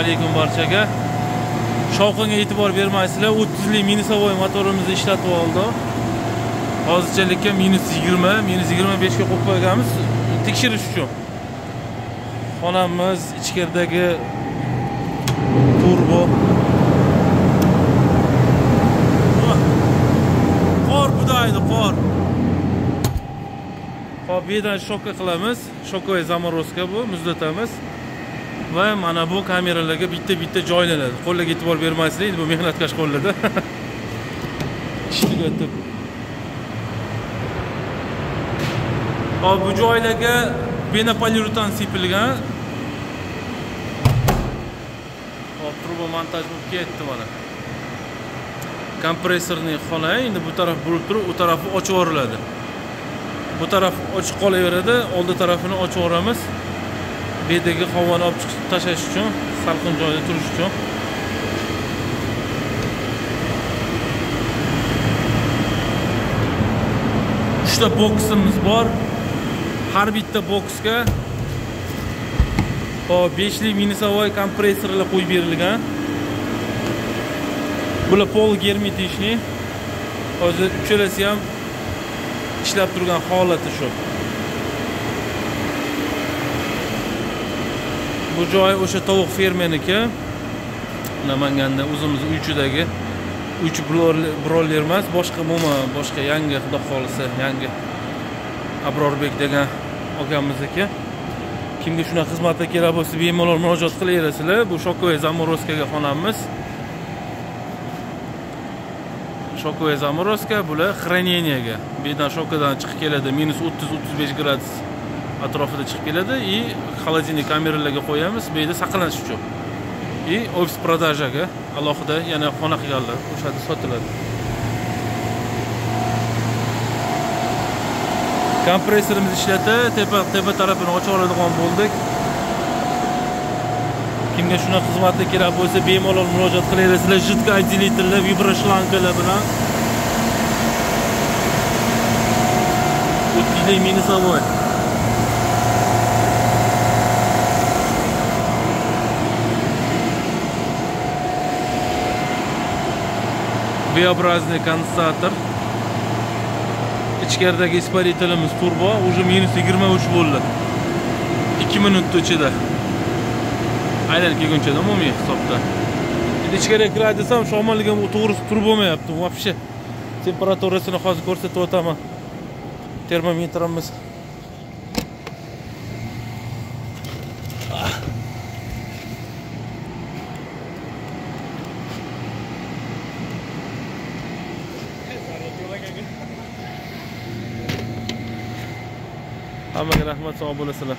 Alaykum barchaga. Shovqinga e'tibor bermaysizlar. 30 lik минусовой motorimizni ishlatib oldi. Hozirchalikka -20, -25 ga qo'yib qo'yganmiz tekshirish uchun. Xonamiz ichkaridagi turbo. Qor budaydi, qor. Hop, bu yerdan shoka qilamiz. Shokoy zamorozka bu, muzlatamiz. Va mana bu kameralarga bitta-bitta joylanadi. Qo'llarga e'tibor bermaysizlar, endi bu mehnatkash qo'llarda. Ish tugatib. Hop, bu joylarga penopoliuretan sepilgan. Hop, turbo montaj bo'lib ketdi mana. Kompressorning xona endi bu taraf burib turib, u tarafi ochib yuboriladi. Bu taraf ochiq qolaveradi, oldi tarafini ochib yuboramiz. Bu yerdagi havoni olib chiqib tashlash uchun, salqin joyda turish uchun. Uchta boksimiz bor. Har bitta boksga hop 5 lik минусовой kompressorlar qo'yib berilgan. Bular pol germetichni. Hozir uchalasi ham ishlab turgan holati shu. Bu joy o'sha tovuq fermeniki. Namanganda o'zimiz uychidagi uychi broiler emas, boshqa umuman boshqa yangi, xudo xolisa, yangi Abrorbek degan akamizniki. Kimga shunaqa xizmatlar kerak bo'lsa, bemalol murojaat qilaverasizlar. Bu shokoy zamorozkaga xonamiz. Shokoy zamorozka bular xraneniyaga. Bu yerdan shokadan chiqib keladi, -30-35 gradus atrofida chiqib keladi и холодильник kameralarga qo'yamiz, bu yerda saqlanish uchun. И ofis продажаga alohida yana xona qilganlar, o'shada sotiladi. Kompressorimiz ishladi, tepa tarafini ochib oladigan bo'ldik. Kimga shunaqa xizmatlar kerak bo'lsa, bemalol murojaat qilaverasizlar. Жидкий отделительlar, vibroshlankalar bilan. 30 lik минусовой. V-образный конденсатор. Ichkaridagi испарителimiz turbo уже -23 bo'ldi. 2 minut ichida. Aylanib kelguncha umumiy hisobda. Endi ichkariga kiray desam, shamolga to'g'risi turib bo'lmayapti. Вообще temperaturasini hozir ko'rsatib o'taman. Termometrimiz. Hammaga rahmat, sog' bo'lasizlar.